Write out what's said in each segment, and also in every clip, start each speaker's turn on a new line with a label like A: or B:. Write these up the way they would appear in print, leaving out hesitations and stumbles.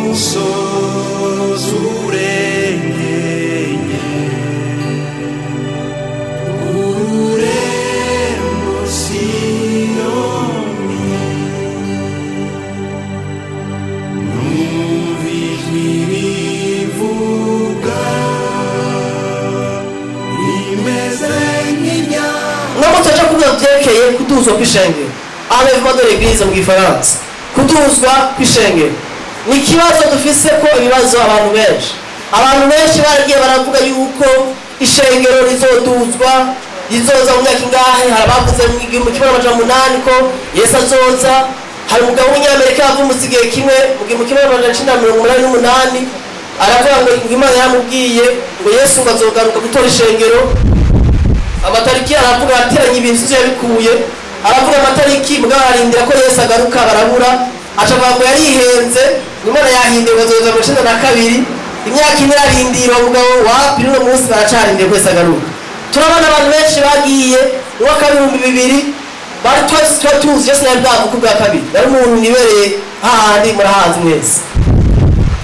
A: Umusozi urengeye ururembo Siyoni, numva ijwi rivuga rimeze nk'irya.
B: Uno munsi aca kuvuga vyerekeye kuduzwa kw'ishengero, enlèvement de l'église mu gifaransa. Kuduzwa kw'ishengero ni ikibazo dufise ko ibibazo abantu benshi. Abantu benshi baragiye baravuga yuko ishengero rizoduzwa, rizoza mu myaka ingahe. Hari abavuze mu 1800 ko Yesu azoza. Hari umugabo w'umunyamerika yavumbutse igihe kimwe mu 1988, aravuga ngo Imana yaramubwiye ngo Yesu ngo azogaruka gutora ishengero. Amatariki aravuga, ateranya ibintu ivyo yabikuye, aravuga amatariki, mugabo ararindira ko Yesu agaruka barabura. Aca avuga ngo yarihenze, Imana yahinduye ngo azoza mu 92. Imyaka ine ararindira uwo mugabo wapi, n'uno munsi baracarindiriye ko Yesu agaruka. Turabona abantu benshi bagiye mu mwaka w'ibihumbi bibiri, bari twese tuba tuzi Yesu yari bwavuka ubwa kabiri, yari umuntu nibereye hahandi murahazi mwese.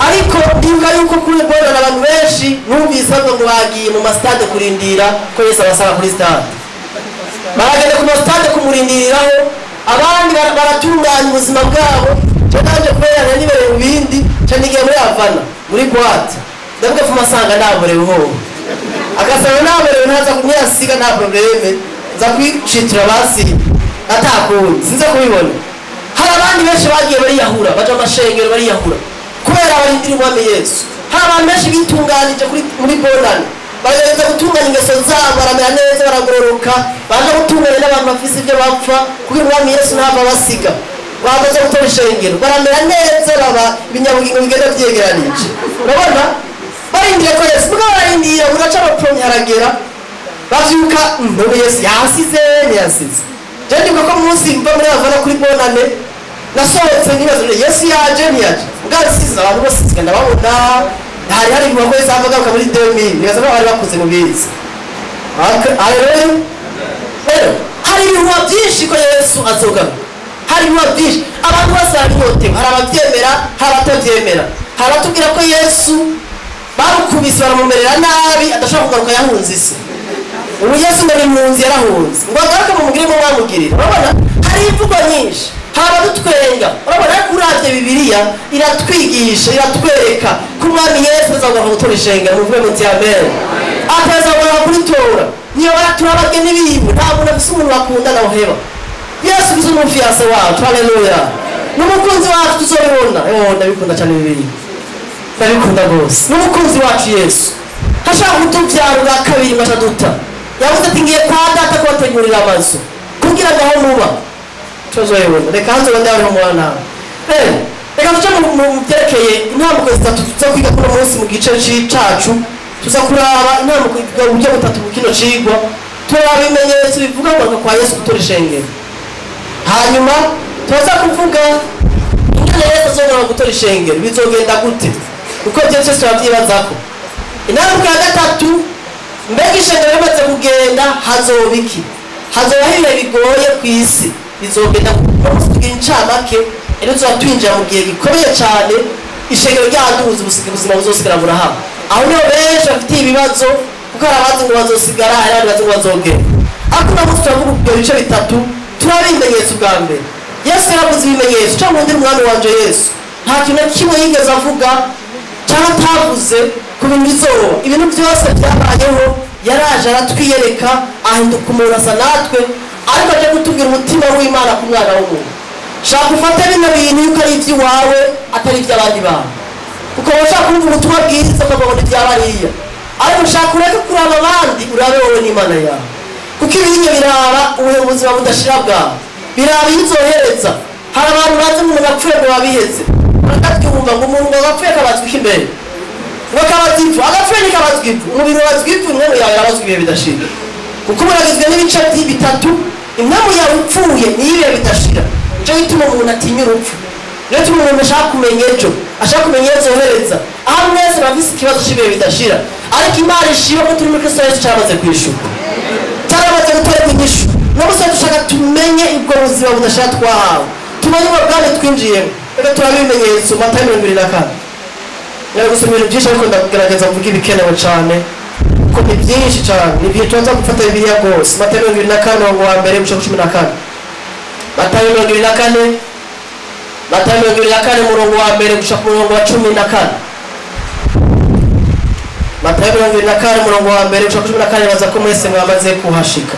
B: Ariko ndibuka yuko kuri bonana abantu benshi numvise bavuga ngo bagiye mu masitade kurindira ko Yesu abasaba kuri stade, baragenda ku masitade kumurindiriraho. Abandi baratunganya ubuzima bwabo. Cyo nanje kubera nari nibereye mu bindi, nca nigiye muri Havana muri boîte, ndavuga fuma asanga naborewe hoho, agasanga naborewe ntaza kumyasiga, nta problème, nza kwicitura basi atakundi sinza kubibona. Hari abandi benshi bagiye bariyahura, baja mu mashengero bariyahura kubera barindira umwami Yesu. Hari abantu benshi bitunganije muri bonane, baragerageza gutunganya ingeso zabo, baramera neza, baragororoka, baje gutunganya n'abantu bafise ibyo bapfa kugira umwami Yesu ntava basiga. Bamaze gutora ishengero baramera neza, baba ibinyabugingo bigenda vyegeranije. Urabona barindiriye ko Yesu, mugabo barindira buraca abapromye haragera bavyuka, none Yesu yasize ntiyasize. Je ndibuka ko munsi mva muri Havana kuri bonane nasohotse nibaza ngo Yesu yaje ntiyaje, mugabo asize abantu bose nsiga ndababona. Hari ibihuha ko Yesu ava agaruka muri 2000, nibaza ko bari bakuze mu bizi. Haleluya. Rero hari ibihuha byinshi ko Yesu azogaruka, hari ibihuha byinshi, abantu bose barabinyotewe. Hari ababyemera, hari abatabyemera. Hari abatubwira ko Yesu barukubise baramumerera nabi adashobora kugaruka, yahunze isi. Ubu Yesu ngo ni impunzi, yarahunze, ngo agaruke mumugire ngo mwamugirire. Urabona hari imvugo nyinshi, hari abadutwenga. Urabona ariko uravye Bibiliya iratwigisha, iratwereka ko umwami Yesu azagaruka gutora ishengero. Muvuge muti amen. Atazagaruka kuritora niyo baraturabage n'ibintu. Nta muntu afise umuntu bakundana uheba Yesu. Bize umufiance wacu, haleluya, n'umukunzi wacu tuzobibona. Oh, ndabikunda cyane Bibiliya, ndabikunda rwose. N'umukunzi wacu Yesu hashaka kutubyara ubwa kabiri ngo acaduta. Yavuze ati ngiye kwa data kubategurira amazu kugira ngo aho muba tuzoyibona. Reka hanze ubundi hariho umwana. Reka tuce mu byerekeye intambuko zitatu tuza kwiga kuri uno munsi mu gice cacu. Tuza kuraba intambuko uburyo butatu mu kino cigwa. Turaba ibimenyetso bivuga kugaruka kwa Yesu gutora ishengero, hanyuma tuza kuvuga ingene Yesu azogaruka gutora ishengero bizogenda gute, kuko ibyo byose turabyibazako. Intambuko ya gatatu, mbega ishengero rimaze kugenda hazoba iki? Hazobaho ibihe bigoye ku isi, bizogenda gute? Tugira incamake. Rero tuba twinjira mu gihe gikomeye cyane, ishengero ryaduze, ubuzima buzosigara burahaba. Aho niho benshi bafitiye ibibazo, kuko hari abazi ngo bazosigara, hari abandi bazi ngo bazogenda. Ariko uno munsi turavuga ibyo bice bitatu. Turaba ibimenyetso. Bwa mbere Yesu yaravuze ibimenyetso cyangwa undi mwami wanje Yesu nta kintu na kimwe yigeze avuga cyangwa atavuze ku bintu bizoba. Ibintu byose byabayeho, yaraje aratwiyereka, ahinduka umuntu asa natwe, ariko aje kutubwira umutima w'Imana ku mwana w'umuntu. Shaka ufate bino bintu yuko ari iby'iwawe, atari iby'abandi bantu, kuko ushaka kumva ubutumwa bwiza ukabona ibya bariya, ariko ushaka ureke kuraba abandi, urabe wowe n'Imana yawe, kuko ibintu biraba ubuhe buzima budashira bwawe, biraba iyo uzohereza. Hari abantu bazi umuntu apfuye ngo babiheze, baratwumva ngo umuntu ngo apfuye akabazwa imbere, ngo akabazwa ivu, agapfuye ntikabazwa ivu, umubiri ubazwa ivu, impwemu yawe irabazwa ibihe bidashira, kuko umuntu n'ibice bitatu. Impwemu yawe upfuye niyo ibihe bidashira. Nicyo gituma umuntu atinya urupfu, niyo gituma umuntu ashaka kumenya ejo, ashaka kumenya iyo azohereza. Aho mwese bafise ikibazo cy'ibihe bidashira, ariko Imana ishima ko turi muri Kristo Yesu, cyamaze kwishyurwa, cyaramaze guterwa inyishu. N'ubu dushaka tumenye ubwo buzima budashira twahawe, tumenye ubwo bwami twinjiyemo. Reka turabe ibimenyetso. Matayo 24. Nari gusoma ibintu byinshi, ariko ndagerageza mvuga ibikenewe cyane kuko ni byinshi cyane, ni ibintu tubanza gufata Bibiliya rwose. Matayo 24, umurongo wa mbere gushika 14. Matayo 24, Matayo 24, umurongo wa mbere gushika ku murongo wa 14. Matayo 24, umurongo wa mbere gushika ku 14. Baza ko mwese mwamaze kuhashika.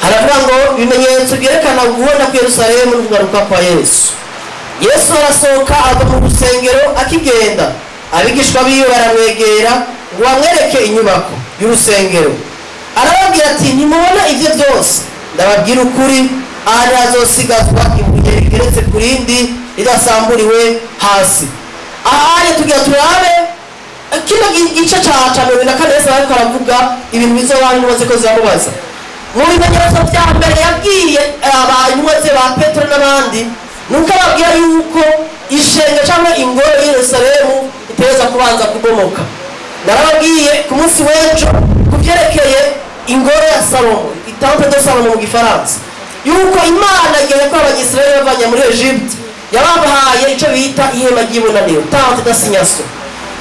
B: Haravuga ngo ibimenyetso byerekana guhona ku Yerusalemu no kugaruka kwa Yesu. Yesu arasohoka ava mu rusengero, akigenda abigishwa biwe baramwegera ngo bamwereke inyubako y'urusengero. Arababwira ati: "Ntimubona ibyo byose? Ndababwira ukuri, aha ntihazosigazwa ibuye rigeretse ku rindi ridasamburiwe hasi." Ahari tugira turabe kino gice ca 24. Yesu ariko aravuga ibintu bizoba, intumwa ze ko ziramubaza. Mu bimenyetso bya mbere yabwiye intumwa ze ba Petero n'abandi, nuko ababwira yuko ishengero cyangwa ingoro y'i Yerusalemu itegereza kubanza kubomoka. Narababwiye ku munsi w'ejo ku byerekeye ingoro ya Salomo, Temple de Salomon mu Gifaransa, yuko Imana igihe ko Abanyisirayeli bavanye muri Egypte yabahaye icyo bita ihema ry'ibonaniro, tente d'assignation.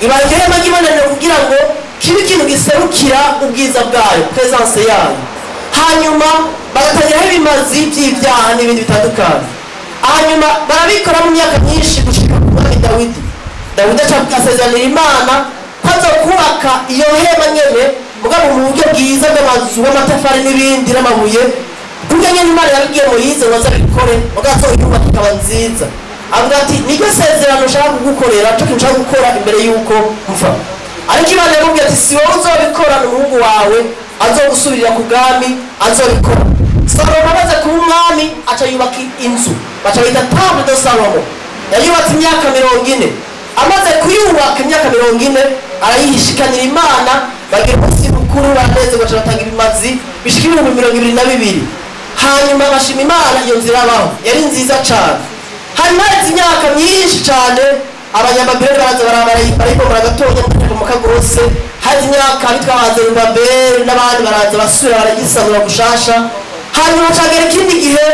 B: Ibaha iryo hema ry'ibonaniro kugira ngo kibe ikintu giserukira ubwiza bwayo, présence yayo, hanyuma bagatangiraho ibimazi by'ibyaha n'ibindi bitandukanye. Hanyuma barabikora mu myaka myinshi gushika ku mwami Dawidi. Dawidi asezeranira Imana ko aza kubaka iyo hema nyene, mugabo mu buryo bwiza bw'amazu bw'amatafari n'ibindi n'amabuye, kurya nyene Imana yabibwiye Moyize ngo azabikore, mugabo azoyubaka ikaba nziza. Avuga ati: "Niryo sezerano nshaka kugukorera, cyo kintu nshaka gukora imbere y'uko mva." Ariko Imana yamubwiye ati: "Si wowe uzobikora, ni umuhungu wawe azogusubirira ku bwami azobikora." Salomo amaze kuba umwami aca yubaka inzu baca bita Temple de Salomon. Yayubatse imyaka 40. Amaze kuyubaka imyaka 40, arayihishikanira Imana, bagira umunsi mukuru, baranezerwa, baca batanga ibimazi bishika 22,000, hanyuma bashima Imana. Iyo nzira irabaho, yari nziza cane. Hanyuma haheze imyaka myinshi cane, Abanyababeli baraza barayibomora gatonya, mukabomoka rwose. Haheze imyaka bitwa ba Zerubabeli n'abandi baraza basubira baragisanura gushasha. Hanyuma cagera ikindi gihe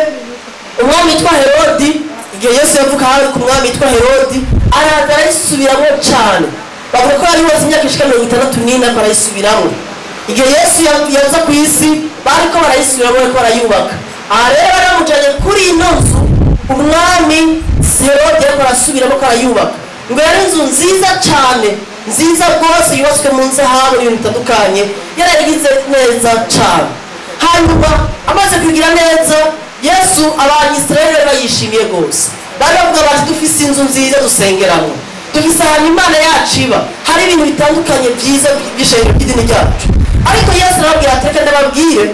B: umwami witwa Herodi, igihe Yesu yavuka hari ku mwami witwa Herodi, araza arayisubiramo cane. Bavuga ko yari yubatse imyaka ishika 64 ariko arayisubiramo. Igihe Yesu yaza ku isi bariko barayisubiramo, bariko barayubaka. Aha rero bari bamujanye kuri ino nzu umwami Herodi ariko arasubiramo ko arayubaka. Ngo yari inzu nziza cane, nziza rwose, yubatswe mu nzahabu n'ibintu bitandukanye, yarayigize neza cane. Hanyuma amaze kugira neza, Yesu, Abanyisirayeli bari bayishimiye rwose. Bari bavuga bati: "Dufise inzu nziza dusengeramo, dufise ahantu Imana yacu iba, hari ibintu bitandukanye byiza by'ishengero ry'idini ryacu." Ariko Yesu arababwira ati: "Reka ndababwire,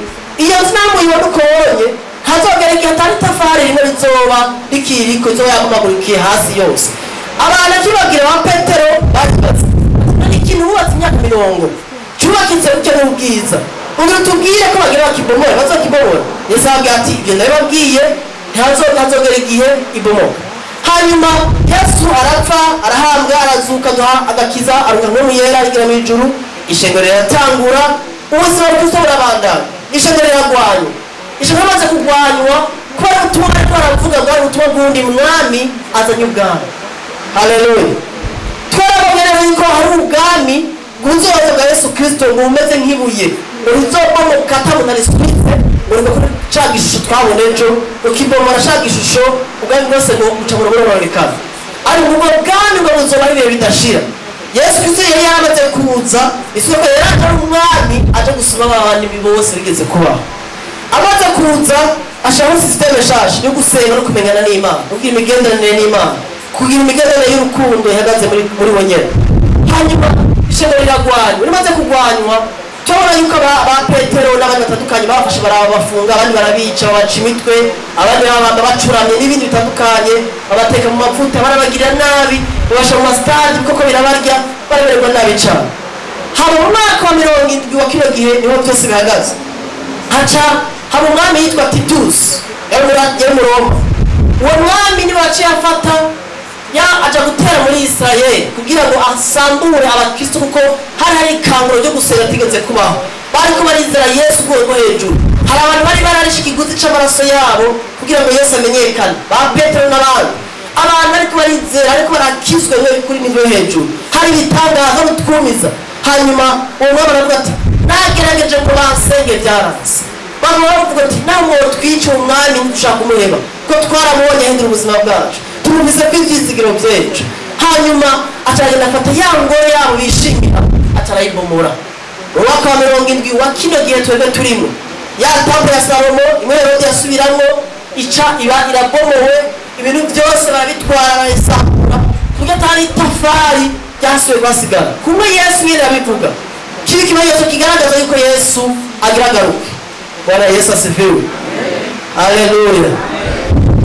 B: iyo nzu namwe muyibona uko wonye, hazogera igihe atari itafari rimwe rizoba rikiriko, izoba yagumagurikiye hasi yose." Abantu akibabwira, ba Petero baribaza: "None ikintu wubatse imyaka mirongo cyubakitse gutyo n'ubwiza, ubu tubwire ko bagira bakibomora, bazokibomora?" Yesu arababwira ati: "Ibyo ndabibabwiye, ntihazogera igihe ibomoka." Hanyuma Yesu arapfa, arahambwa, arazuka, duha agakiza, aruka nk'umuyera, agera mu ijuru. Ishengero riratangura, ubuzima bw'Ukristo burabandanya. Ishengero riragwanywa. Ishengero rimaze kugwanywa kubera ubutumwa bariko baravuga bwari ubutumwa bw'uwundi mwami azanye ubwami. Haleluya! Twarabonye rero yuko hari ubwami bw'ubuzoza bwa Yesu Kristo ngo bumeze nk'ibuye ruzobomoka ata muntu arisunitse, ngo ruve kuri ca gishusho twabona ejo, ukibomora ca gishusho, ubwami bwose ngo buca burononekana. Ariko ubwo bwami ngo buzoba ibihe bidashira. Yesu Kristo yari yaramaze kuza, isoko yari aje ari umwami aje gusuma abandi bose bigeze kubaho. Amaze kuza ashiraho système nshasha yo gusenga no kumenyana n'Imana, kugira imigenderanire n'Imana, kugira imigenderanire y'urukundo ihagaze muri we nyene. Hanyuma ishengero riragwanywa. Rimaze kugwanywa, turabona yuko ba Petero n'abandi batandukanye babafashe, barabafunga, abandi barabica, babaca imitwe, abandi babamba bacuramye n'ibindi bitandukanye, babateka mu mavuta, barabagirira nabi, babasha mu masitadi kuko birabarya, baramererwa nabi cane. Haba mu mwaka wa 70 wa kino gihe niho byose bihagaze. Haca haba umwami yitwa Titus, yari Umuroma. Uwo mwami niwe waciye afata ya aja gutera muri Israel kugira ngo asambure abakristo, kuko hari ikanguro ryo gusenga atigeze kubaho. Bariko barizera Yesu rwego rwo hejuru. Hari abantu bari bararishe ikiguzi c'amaraso yabo kugira ngo Yesu amenyekane, ba Petero n'abandi. Abantu ariko barizera, ariko barakizwa. Dukubiswe mwe kuri niveau hejuru, hari ibitangaza bitwumiza. Hanyuma uwo mwami aravuga ati nagerageje ngo bansenge byaranze. Bamwe bavuga ati nawe twice umwami dushaka kumuheba ko twaramubonye ahindura ubuzima bwacu, tumuvise ko ibyizigiro byejo. Hanyuma acaragenda afata ya ngoro yabo bishimira acarayibomora. Mu mwaka wa 70 wa kino gihe twebwe turimo, ya temple ya Salomo imwe Herode yasubiramo ica iba irabomowe, ibintu byose barabitwara barabisakura kuburyo atari itafari ryasubiye kuhasigara. Kumwe Yesu nyine abivuga, kiri kimenyetso kigaragaza yuko Yesu agira agaruke. Bwana Yesu asifiwe, haleluya.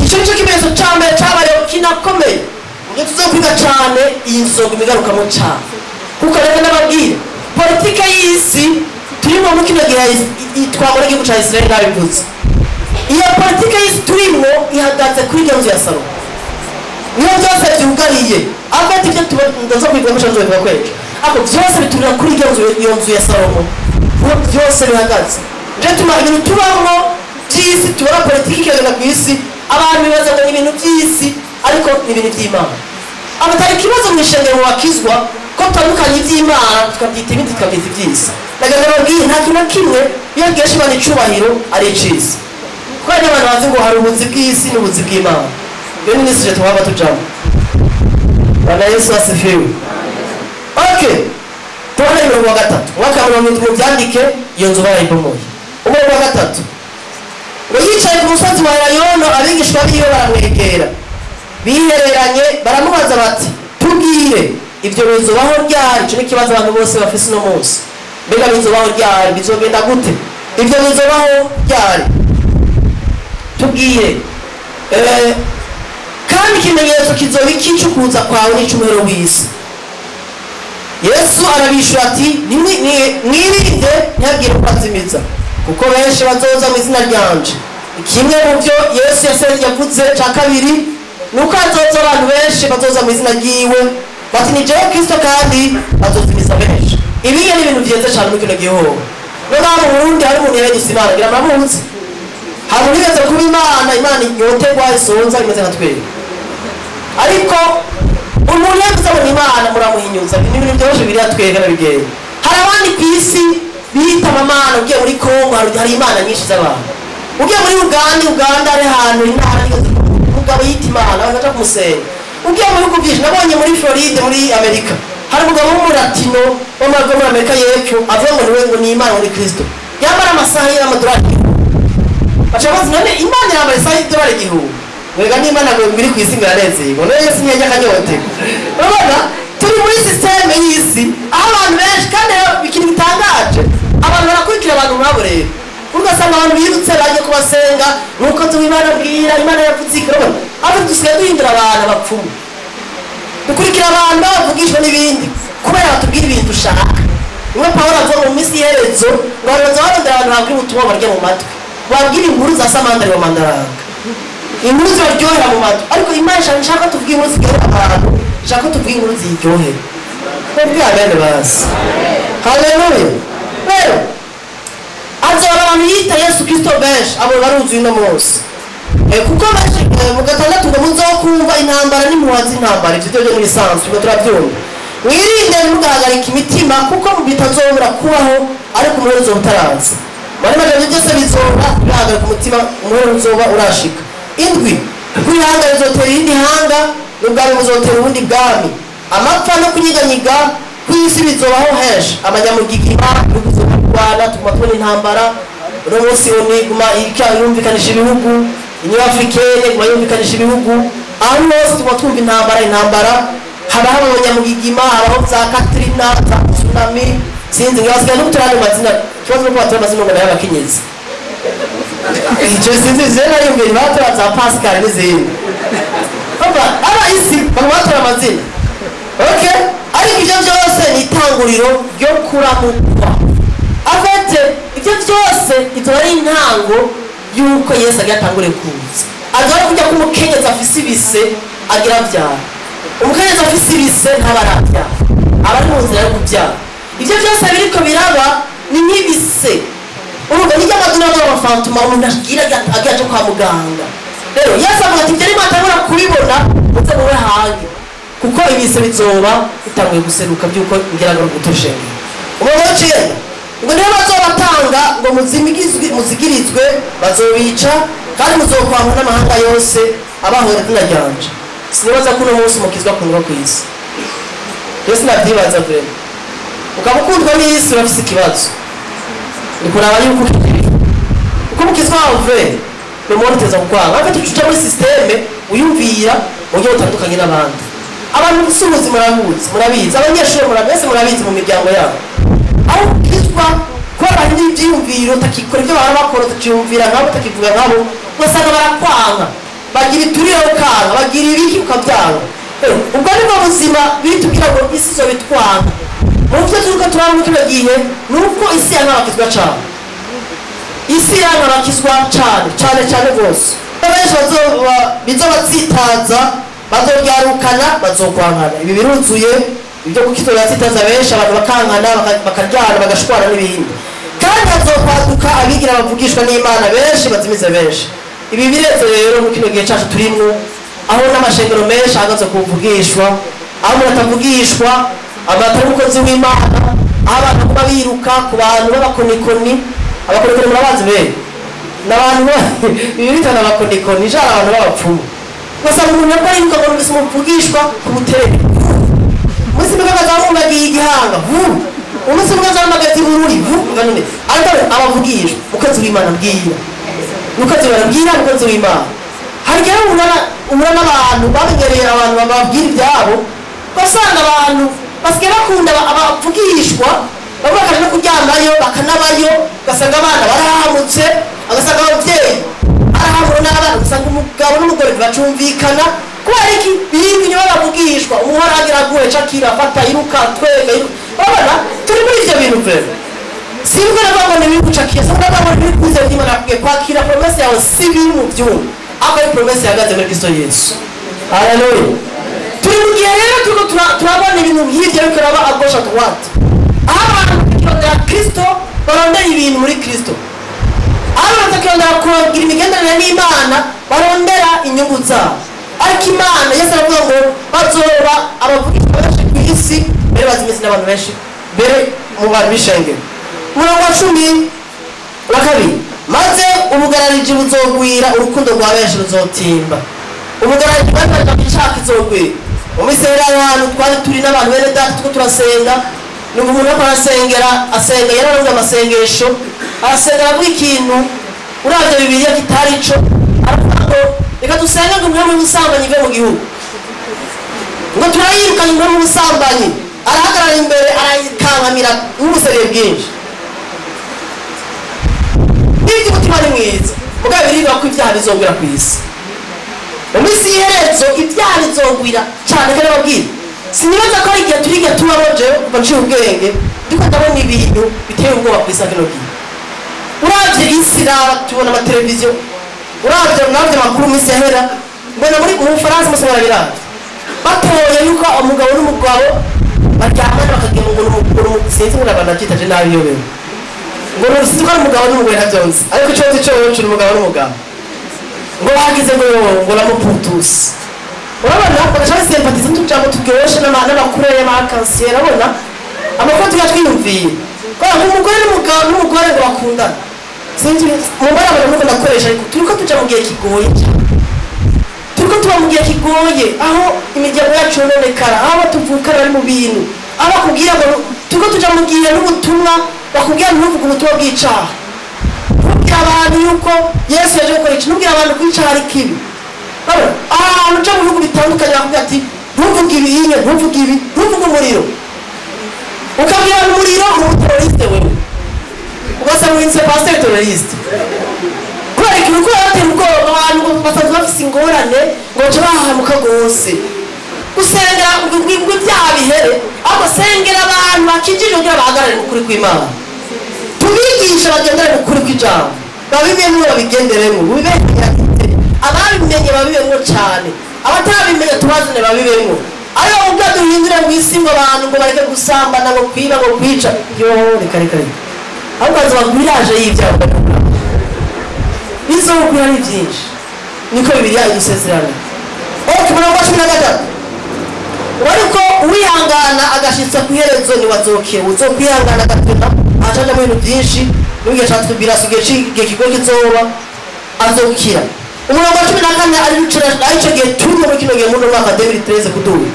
B: Icyo nicyo kimenyetso cya mbere cyabayeho kinakomeye. Ibyo tuzokwiga cyane iyi nsogo imigarukamo cyane, kuko reka ndababwira politike y'isi turimo mu kino gihe twabona igihugu cya Israel nabivuze. Iyo politike y'isi turimo ihagaze kuri iyo nzu ya Salomo, niyo byose byugariye. Afite ibyo ndaza kwiga mu cyo kwejo, ariko byose biturira kuri iyo nzu ya Salomo, niyo byose bihagaze. Nje tuma ibintu tubamo by'isi, tubona politike ikagenda ku isi, abantu bibaza ngo ni ibintu by'isi, ariko ni ibintu by'Imana. Abatari ikibazo mu ishengero wakizwa ko tutandukanye iby'Imana tukabyita ibindi tukabyita iby'isi. Ndagira babwiye nta kintu na kimwe iyo ngesha Imana icubahiro ari icisi, kubera abantu bazi ngo hari ubuzi bw'isi n'ubuzi bw'Imana. Iyo ni n'isi twaba tujamo. Bwana Yesu asifiwe. Okay, tubone umurongo wa 3 umwaka wa 70 mubyandike, iyo nzu barayibomoye. Umurongo wa 3 ngo yicaye ku musozi wa Elayono, abigishwa biwe baramwegera bihereranye baramubaza bati tubwire ibyo bizobaho ryari? Icyo ni ikibazo abantu bose bafise uno munsi. Mbega bizobaho ryari? Bizogenda gute? Ibyo bizobaho ryari? Tubwire. Kandi ikimenyetso kizoba iki cy'ukuza kwawe n'icumuhero w'isi? Yesu arabishura ati mwirinde ntihagire uko kuko benshi bazoza mu izina ryanje. Kimwe mu byo Yesu yavuze cya kabiri nuko hazoza abantu benshi bazoza mu izina ryiwe bati ni jewe Kristo, kandi bazozimiza benshi. Ibi ni ibintu byiza cyane muri kino gihugu. No mu Burundi hari umuntu yaragise Imana, ngira muramuzi. Hari umuntu kuba Imana, Imana yotegwa isonza imeze nka twebwe. Ariko umuntu yavuze ngo Imana muramuhinyuza, ni ibintu byoroshye biriya twebwe nabigenda. Hari abandi ku isi bita amamana, ugiye muri Kongo hari imana nyinshi z'abantu. Ugiye muri Uganda hari ahantu intara umugabo yita Imana bakaja kumusenga. Ugiye mu bihugu byinshi, nabonye muri Floride muri Amerika hari umugabo w'umulatino wo muri Amerika y'Epfo avuga ngo niwe ngo ni Imana muri Kristo, yambara amasaha y'amadolari 1000. Baca bazi none Imana yambara isaha y'idolari 1000, wega ni Imana ngo iri ku isi ngo iranezerwa, none Yesu ntiyajya akanyote. Urabona turi muri systeme y'isi aho abantu benshi, kandi ikintu gitangaje abantu barakurikira abantu nk'abo. Rero ugasanga abantu birutse bagiye kubasenga nuko Imana bwira Imana yavuze iki. Urabona aho dusigaye duhindura abantu abapfumu, dukurikira abantu bavugishwa n'ibindi kubera batubwira ibintu ushaka. Umwe Pawulo avuga mu minsi y'iherezo ngo abantu barondera abantu babwira ubutumwa barya mu matwi, babwira inkuru za Samandari wa Mandaranga, inkuru zibaryohera mu matwi. Ariko Imana ishaka tuvuge inkuru ziryohera abantu, ishaka tuvuge inkuru ziryohera. Twebwe bene basi, haleluya. Rero azoba abantu yita Yesu Kristo benshi, abo baruzuye uno munsi. Kuko benshi mu gatandatu ngo muzokumva intambara n'impuha z'intambara, ibyo byo muri sanzwe ngo turabyumva. Mwirinde ntimugahagarike imitima kuko bitazobura kubaho, ariko umuherezo uzoba utaraza. Muri make byose bizoba bihagarika umutima, umuherezo uzoba urashika. Indwi, kuko ihanga rizotera irindi hanga, n'ubwami buzotera ubundi bwami. Amapfa no kunyiganyiga kw'isi bizobaho henshi, abanyamugigima ibihugu zo kurwana, tuguma tubona intambara. Uno munsi guma yumvikanisha ibihugu, Union Africaine guma yumvikanisha ibihugu, aho hose tuguma twumva intambara intambara. Habaho abanyamugigima, habaho za Katrina, za tsunami, sinzi ngo basigaye no gutora ayo mazina. Ikibazo nuko batora amazina ngo n'ay'abakenyezi. Icyo sinzi je nariyumvira batora za Pascal n'izindi. Aba isi baguma batora amazina. Okay, ariko ibyo byose ni itanguriro ryo kuramukwa. Afete ibyo byose ibyo ari intango yuko Yesu agiye atangure kuza. Aza kujya kumukenyezi afise ibise agira abyara. Umukenyezi afise ibise ntaba arabyara, aba ari mu nzira yo kubyara. Ibyo byose biriko biraba ni nk'ibise. Urumva nijya amaduna y'amafantuma umuntu agira agiye kwa muganga. Rero Yesu avuga ati ibyo nimwatangura kubibona muze mube hange. Kuko ibise bizoba bitanguye guseruka byuko ngira ngo gutoshenge. Umurongo w'icenda ngo nibo bazobatanga ngo muzigirizwe, bazobica kandi muzokwangwa n'amahanga yose abahora izina ryanje. Sinibaza ko uno munsi umukizwa akundwa ku isi. Yesu navyibaza vrema. Ukaba ukundwa n'isi urafise ikibazo. Ni kuraba yuko ukijijwe. Uko umukizwa wawe vre, ni umuntu uteza kukwanga. Ariko tuca muri systeme uyumvira mu buryo butandukanye n'abandi. Abantu bafise ubuzima murabizi, abanyeshuri murabizi, murabizi mu miryango yabo. Aho ukizwa kubera ibyiyumviro utakikora ibyo bahora bakora, utakiyumvira nkabo, utakivuga nkabo, ugasanga barakwanga, bagira iturire ukanga, bagira ibiki ukabyanga. Ubwo nibwo buzima bitubwira ngo isi izobitwanga. Mu byo turiko turabona kino gihe ni uko isi yanka cane. Isi yanka cane cane cane rwose. Benshi bizobatsitaza, bazoryarukana, bazokwankana. Ibi biruzuye ibyo gukizwa biratsitaza benshi, abantu bakankana, bakaryana, bagashwana n'ibindi. Kandi hazokwaduka abigira bavugishwa n'Imana benshi, bazimize benshi. Ibi bireze rero mu kino gihe cacu turimwo, aho n'amashengero menshi ahagaze kuvugishwa, aho umuntu atavugishwa, abatari umukozi w'Imana, aho abantu kuba biruka ku bantu b'abakonikoni. Abakonikoni murabazi be? N'abantu ibi bitana abakonikoni, jara abantu b'abapfumu. Ugasanga umuntu ariko ariruka ngo numvise umuvugishwa ku butere. Umunsi umwe bazamubagiye igihanga, umunsi umwe bazamubagiye ibururi, none ariko abavugishwa, umukozi w'Imana mbwira. Umukozi w'Imana mbwira, umukozi w'Imana. Hari igihe uhura n'abantu bamenyereye abantu bababwira ibyabo, ugasanga abantu basigaye bakunda abavugishwa, bamwe bakaja no kuryamayo, bakanabayo, ugasanga abana barahamutse, ugasanga ababyeyi barahamura n'abana, ugasanga umugabo n'umugore ntibacumvikana. Kubera iki? Birirwa inyuma bavugishwa, umuhora agira aguhe, cakira, fata, iruka, twega, iruka. Urabona? Turi muri ivyo bintu vrema. Sinzi navuga ngo ni ibiri gucakira, sinzi navuga ngo ni ibiri kwizera Imana yakubwiye kwakira promesse yawe si biri mu vyuma. Ako ari promesse yahagaze muri Kristo Yesu. Haleluya. Turi mu gihe rero turiko turabona ibintu nk'ivyo biriko biraba à gauche à droite. Aho abantu bakirondera Kristo, barondera ibintu muri Kristo. Aho abantu bakirondera kugira imigenderanire n'Imana, barondera inyungu zabo. Ariko Imana, Yesu aravuga ngo bazoba abavugishwa benshi ku isi, mbere bazimize n'abantu benshi, mbere mu bantu b'ishengero. Umurongo wa 12, maze ubugarariji buzogwira, urukundo rwa benshi ruzotimba. Ubugarariji bwaje gushaka izogwira. Mu misera y'ahantu twari turi n'abantu bene data tuko turasenga, numva umuntu ariko arasengera, asenga yararonga amasengesho, arasenga aravuga ikintu uravye Bibiliya kitari ico, aravuga ngo reka dusenge ngo umwami w'ubusambanyi ive mu gihugu. Ngo turayirukanye umwami w'ubusambanyi, arahagarara imbere arayikankamira n'ubusereye bwinshi. Nibyo umutima ni mwiza, mugabo birivuga ko ibyaha bizogwira ku isi. Mu minsi y'iherezo ibyaha bizogwira cyane. Kandi ababwira, sinibaza ko ari igihe turiga tubamo jewe kuva nciye ubwenge, ndiko ndabona ibintu biteye ubwoba ku isi kino gihe. Uravye isi raba, tubona amateleviziyo, uravye navyo amakuru mu minsi yahera, mbona muri mu Bufaransa mose barabiravye. Batoye yuko umugabo n'umugabo baryamana bakagira ngo n'umugore, sinzi ngo navyitaje nabi iyo bene. Ngo sinzi ko ari umugabo n'umugore ntavyonzi, ariko ico nzi co ni umugabo n'umugabo. Ngo bagize ngo ngo ramuputusi. Urabona bagaca basempatiza n'utujambo turyoshe n'amakuru y'amakanseri, urabona amakuru tuba twiyumviye. Kubera ngo umugore n'umugabo n'umugore ngo bakundane. Sinzi umugore abona nuko ndakoresha, ariko turiko tuja mu gihe kigoye cyane. Turiko tuba mu gihe kigoye aho imiryango yacu yononekara, aho batuvukana bari mu bintu, aho bakubwira ngo turiko tuja mu gihe n'ubutumwa bakubwira ntuvuge ubutumwa bw'icaha. Ntubwire abantu yuko Yesu yaje gukora iki, ntubwire abantu ko icaha ari kibi. Ahantu uca mu bihugu bitandukanye bakubwira ati ntuvuge ibi, ntuvuge ibi, ntuvuge umuriro. Ukabwira umuriro uri umuteroriste wewe. Ugasanga uri pasteur terroriste. Kubera ikintu ko yaratera ubwoba abantu ngo basanzwe bafise ingorane ngo bace bahahamuka rwose. Gusengera ngo ibyaha bihere, ahubwo sengera abantu bakijijwe kugira bahagarare mu kuri kw'Imana. Tubigishe bagendere mu kuri kw'ijambo. Babibemwo babigenderemwo, bibenyagite. Ababimenye babibemwo cane, abatabimenye tubazane babibemwo. Ariko ubwo duhindure mu isi ngo abantu ngo bareke gusambana, ngo kwiba, ngo kwica, yo reka reka reka. Ahubwo bazobagwiraje y'ibyaha. Bizogwira ari byinshi. Niko Bibiliya idusezerana. Ok, umurongo wa 13. Uzokwihangana agashitsa ku iherezo niwazokira. Uzokwihangana agatema acaja mu bintu byinshi n'igihe ca tribulation, igihe kigo kizoba, azokira. Umurongo wa 14 ari arico gihe turimo muri kino gihe, muri uno mwaka 2013 kuduga,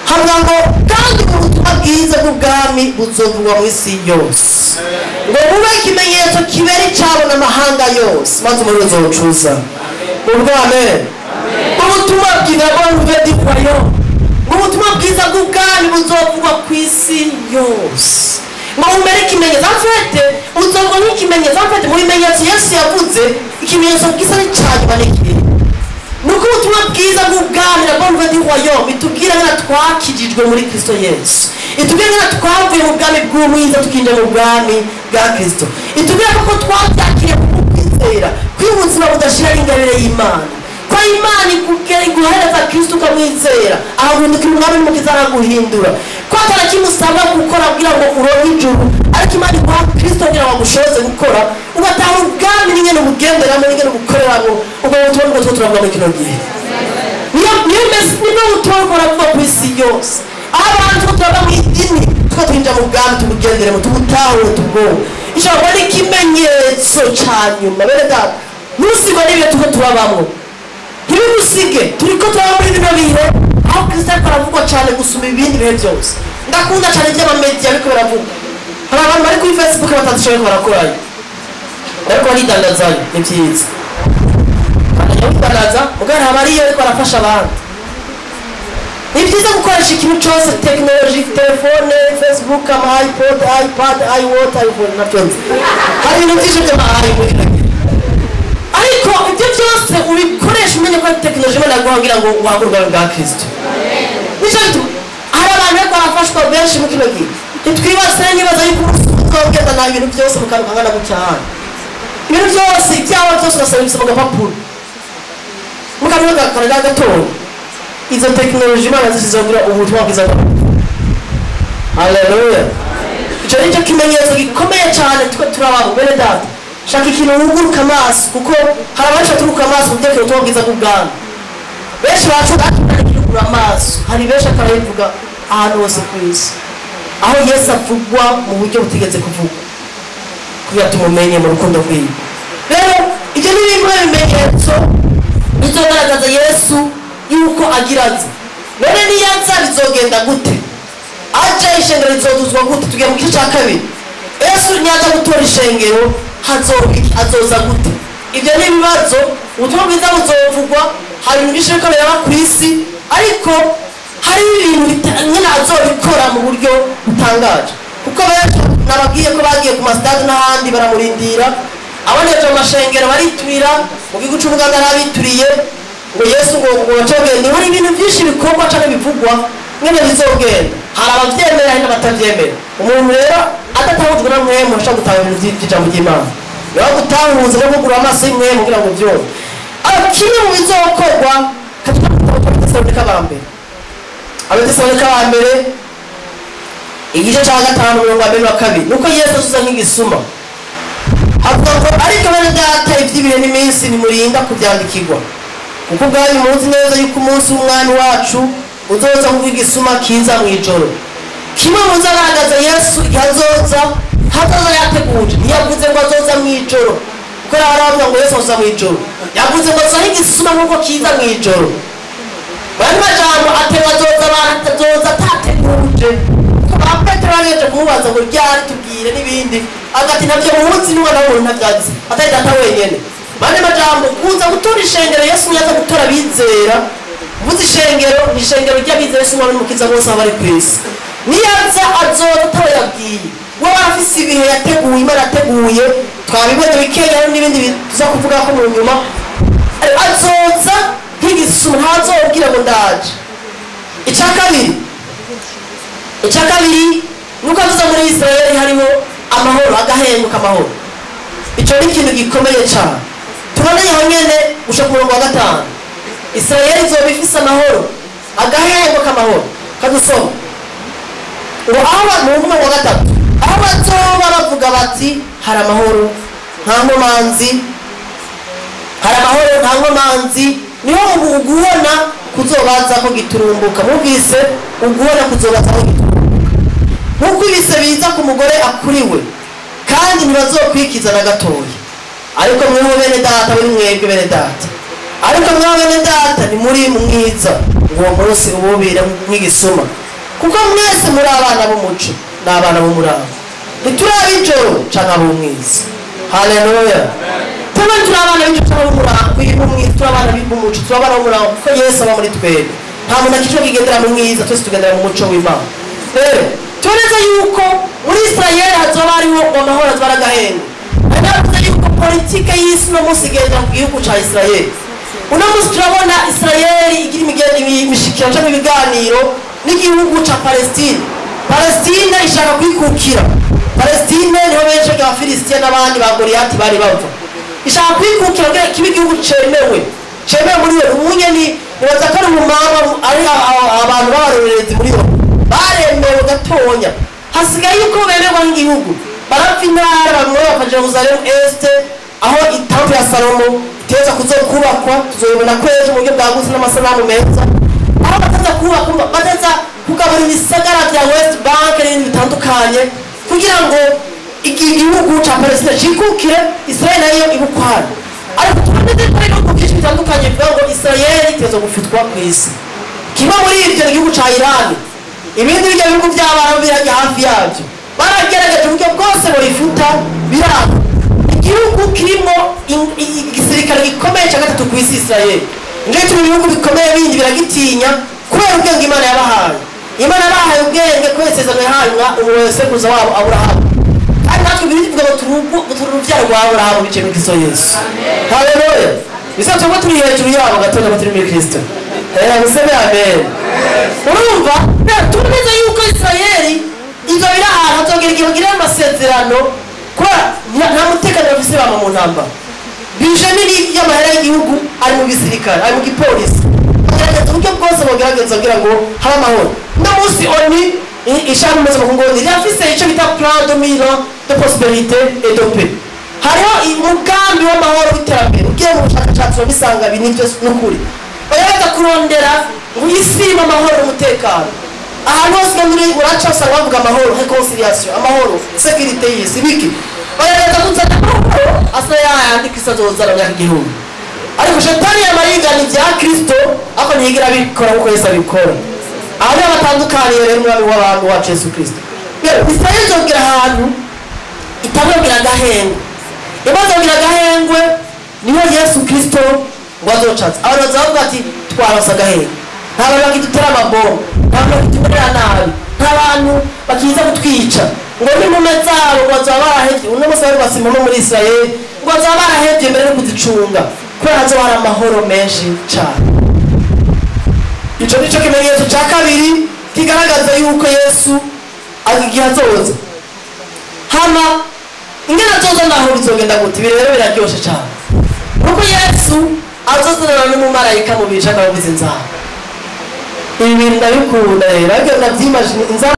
B: havuga ngo kandi ubutumwa bwiza bw'ubwami buzovugwa mu isi yose, ngo bube ikimenyetso kibera icabo n'amahanga yose, maze umuriro uzocuza. Ubwo amen. Ubutumwa bwiza, bonne nouvelle du royaume, ubutumwa bwiza bw'ubwami buzovugwa ku isi yose, ngo bumere ikimenyetso. En fait, uzovugwa nk'ikimenyetso. En fait, mu bimenyetso Yesu yavuze, ikimenyetso gisa n'icya nyuma ni ikihe? Nuko ubutumwa bwiza bw'ubwami, la bonne nouvelle du royaume, itubwira ngana twakijijwe muri Kristo Yesu, itubwira ngana twavuye mu bwami bw'umwiza tukinjira mu bwami bwa Kristo, itubwira ko twabyakiriye ku kwizera, ko ubuzima budashira ari ingabire y'Imana, ko Imana iguhereza Kristo ukamwizera, ahaguhindukira umwami n'umukiza, araguhindura, ko atari kimwe usabwa gukora kugira ngo uronke ijuru, ariko Imana iguha Kristo kugira ngo agushoboze gukora, ugataha ubwami n'ingene ubugenderamo n'ingene ubukoreramo. Ubwo butumwa nibwo tuba turavuga muri kino gihe. Niyo nibwo butumwa buriko buravuga ku isi yose, aho abantu tuba turava mu idini tuba twinjira mu bwami, tubugenderemo, tubutahure, tubwonke. Ishobora kuba ari ikimenyetso ca nyuma. Bene data, ntusigwe n'ibihe turiko turabamwo, ntibigusige. Turiko turaba muri bino bihe aho Kristo ariko aravugwa cane gusumba ibindi bihe byose. Ndakunda cane ivy'amamedia ariko baravuga. Hari abantu bari kuri Facebook batazi ico bariko barakorayo, bariko baridandazayo. Ni vyiza, bakajya bidandaza, mugabo haba ariyo ariko arafasha abandi. Ni byiza gukoresha ikintu cyose, tekinoloji, telefone, Facebook, ama iPod, iPad, iWatch, iPhone, nabyo nzi. Hari ibintu byinshi by'ama i muri kino gihe, ariko ibyo byose ubikoresha umenye ko ari tekinoloji Imana yaguha kugira ngo uhabwe ubwami bwa Kristo. Nicyo gituma hari abantu bariko barafashwa benshi mu kino gihe. Ntitwibase nibaza yuko umunsi uzogendana ibintu byose mu kantu kangana gutya hano, ibintu byose, ibyawe byose ugasaba ibisa mu gapapuro, mu kantu karaga gatoya. Izo tekinoloji Imana zishyizeho kugira ubutumwa bwiza bwa. Haleluya! Icyo ni cyo kimenyetso gikomeye cyane twe turababo. Bene data, shaka ikintu wuguruka amaso, kuko hari abenshi baturuka amaso mu byerekeye ubutumwa bwiza bw'ubwami. Benshi bacu batukura amaso. Hari benshi akarabivuga ahantu hose ku isi, aho Yesu avugwa mu buryo butigeze kuvugwa, kugira tumumenye mu rukundo rwiwe. Rero ibyo ni bimwe mu bimenyetso bizogaragaza Yesu yuko agira aze. None niyaza bizogenda gute? Aje, ishengero rizoduzwa gute? Tugiye mu gice cya kabiri. Yesu niyaza gutora ishengero, hazoba iki? Azoza gute? Ibyo ni ibibazo. Ubutumwa bwiza buzovugwa. Hari ibintu byinshi biriko biraba ku isi, ariko hari ibintu nyine azobikora mu buryo butangaje, kuko benshi nababwiye ko bagiye ku masitade n'ahandi baramurindira, aboneje mu mashengero bariturira, mu gihugu c'Ubuganda n'abituriye ngo Yesu ngo bacogende. Hari ibintu byinshi bikorwa canke bivugwa nyene bizogenda. Hari abavyemera, hari n'abatavyemera. Umuntu rero adatahujwe na mwemu ashobora gutahura ibintu vy'ijambo ry'Imana. Niba gutahuza no kugura amaso y'imwemu kugira ngo vyumve. Ariko kimwe mu bizokorwa, katika Abatesalonika ba mbere, Abatesalonika ba mbere igice cya 5, umurongo wa mbere wa kabiri, nuko Yesu asuza nk'igisuma. Havuga ngo: "Ariko bene data, iby'ibihe n'iminsi ntimurinda kubyandikirwa, kuko ubwanyu muzi neza yuko umunsi w'Umwami wacu uzoza nk'igisuma kiza mu ijoro." Kimwe mu bizagaragaza Yesu igihe azoza, hazoza yateguje. Ntiyavuze ngo azoza mu ijoro, kuko hari abavuga ngo Yesu azoza mu ijoro. Yavuze ngo azoza nk'igisuma nk'uko kiza mu ijoro. Bandi majambo atewe, azoza abantu, azoza atateguje, kuko ba Petero bagejeje kumubaza ngo ryari, tubwire n'ibindi, agati ntabyo muzi, n'umwana w'umuntu ntabyazi atari data wenyene. Bandi majambo, kuza gutora ishengero, Yesu yaza gutora abizera. Mvuze ishengero, ni ishengero ry'abizera Yesu umwana n'umukiza bose aho bari ku isi. Niyaza, azoza atawe yabwiye. We afise ibihe yateguye, Imana yateguye. Twabibonye bikeya, hari n'ibindi tuza kuvuga ko mu nyuma. Azoza nk'igisuma, ntazobwira ngo ndaje. Icya kabiri nuko avuze muri Israeli harimo amahoro, agahenguka amahoro. Icyo ni ikintu gikomeye cyane. Tuboneye aho nyene gushika ku murongo wa 5, Israeli izoba ifise amahoro, agahengo k'amahoro. Kadusoma ngo aho mu murongo wa 3: "Aho bazoba bavuga bati hari amahoro, nta nkomanzi, hari amahoro, nta nkomanzi, niho ubu guhona kuzobaza ko giturumbuka. Mubwise uguhona kuzobaza ko giturumbuka, nkuko ibise biza ku mugore akuriwe, kandi ntibazokwikiza na gatoya. Ariko mweho bene data, muri mwebwe bene data, ariko mweho bene data ni muri mwiza, ngo uwo munsi ububire nk'igisuma, kuko mwese muri abana b'umuco n'abana b'umurango, ntituri ab'ijoro canke ab'umwiza. Haleluya. Tuba turi abana b'ijoro canke ab'umurango, turi abana b'umuco, turi abana b'umurango, kuko Yesu aba muri twebwe. Nta muntu akijwe kigendera mu mwiza, twese tugendera mu muco w'Imana. Rero tuboneze yuko muri Israel hazoba hariho amahoro, azoba ari agahengo. Navuze yuko politike y'isi uno munsi igendera ku gihugu ca Israel. Uno munsi turabona Israel igira imishikirano canke ibiganiro n'igihugu ca Palestine. Palestine ishaka kwikukira. Palestine niho benshi b'Abafilisitiya n'abandi ba Goliyati bari bava. Ishaka kwikukira kugira kibe igihugu cemewe. Cemewe muri yo umunye ni nibaza ko ari umumama, ari abantu b'abarorerezi muri yo baremewe gatonya. Hasigaye yuko bemerwa nk'igihugu. Barapfa intara, bamwe bava Jerusalem Est, aho itampu ya Salomo iteza kuzokubakwa, tuzoyibona ko ejo mu buryo bwagutse n'amasanamu meza. Aho bataza kubaka, bataza kugabura ibisagara bya West Bank n'ibindi bitandukanye, kugira ngo igihugu ca Palestine cikukire, Israel nayo ibukwayo. Ariko tubona ko hari ibihugu byinshi bitandukanye bivuga ngo Israel iteza gufitwa ku isi. Kimwe muri ibyo ni igihugu ca Iran. Ibindi bijya bihugu by'Abarabu birajya hafi yabyo, baragerageje uburyo bwose burifuta, biranga. Igihugu kirimo igisirikare gikomeye cya gatatu ku isi, Israel. Nico gituma ibihugu bikomeye bindi biragitinya, kubera ubwenge Imana yabahaye. Imana yabahaye ubwenge kubera isezerano yahaye umusekuruza wabo Aburahamu. Kandi natwe bivuga ngo turi urubyaro rwa Aburahamu biciye muri Kristo Yesu. Haleluya. Bisanzwe ko turi hejuru yabo gatoya, ko turi muri Kristo. Museme amen. Urumva tumeze yuko Israel ivyo biri ahantu hazogera igihe bagirana amasezerano, kubera nta mutekano bafise, bama mu ntambara. Bije nini y'amahera y'igihugu ari mu gisirikare, ari mu gipolisi. Bagerageza uburyo bwose bogerageza kugira ngo habe amahoro. Uno munsi ONU, ishami mpuzamakungu ONU, rirafise ico bita plan de mille ans de prospérité et de paix. Hariho umugambi w'amahoro w'iterambere. Ugiye mu bushakashatsi urabisanga, ibi nivyo n'ukuri. Bagerageza kurondera ngo isi irimo amahoro n'umutekano. Ahantu hose ugenda uraca usanga bavuga amahoro, réconciliation, amahoro, sécurité y'isi, biki. Bagerageza kuzana amahoro asa yayandi Kristo azozana mu myaka igihumbi. Ariko shetani yama yigana ibya Kristo, ariko ntiyigera abikora nkuko Yesu abikora. Aho niho batandukaniye rero umwami w'abantu wacu Yesu Kristo. Rero Israel izogera ahantu itababwira agahengwe. Imaze kugira agahengwe, niho Yesu Kristo ngo azocaza. Abantu bazavuga ati twaronse agahengwe, nta bantu bakidutera amabombe, nta bantu bakitumerera nabi, nta bantu bakiza kutwica. Ngo n'impume zabo ngo bazaba barahevye. Uno munsi bari basa impome muri Israel, ngo bazaba barahevye mbere no kuzicunga, kubera hazoba hari amahoro menshi cane. Ico nico kimenyetso ca kabiri kigaragaza yuko Yesu igihe azoza. Hama ingene azoza naho bizogenda gute? Ibi rero biraryoshe cane, kuko Yesu azozanana n'umumarayika mu bice akabavuza inzamba. Ibi bintu ndabikunda rero, ariko ndavyimagine inzamba.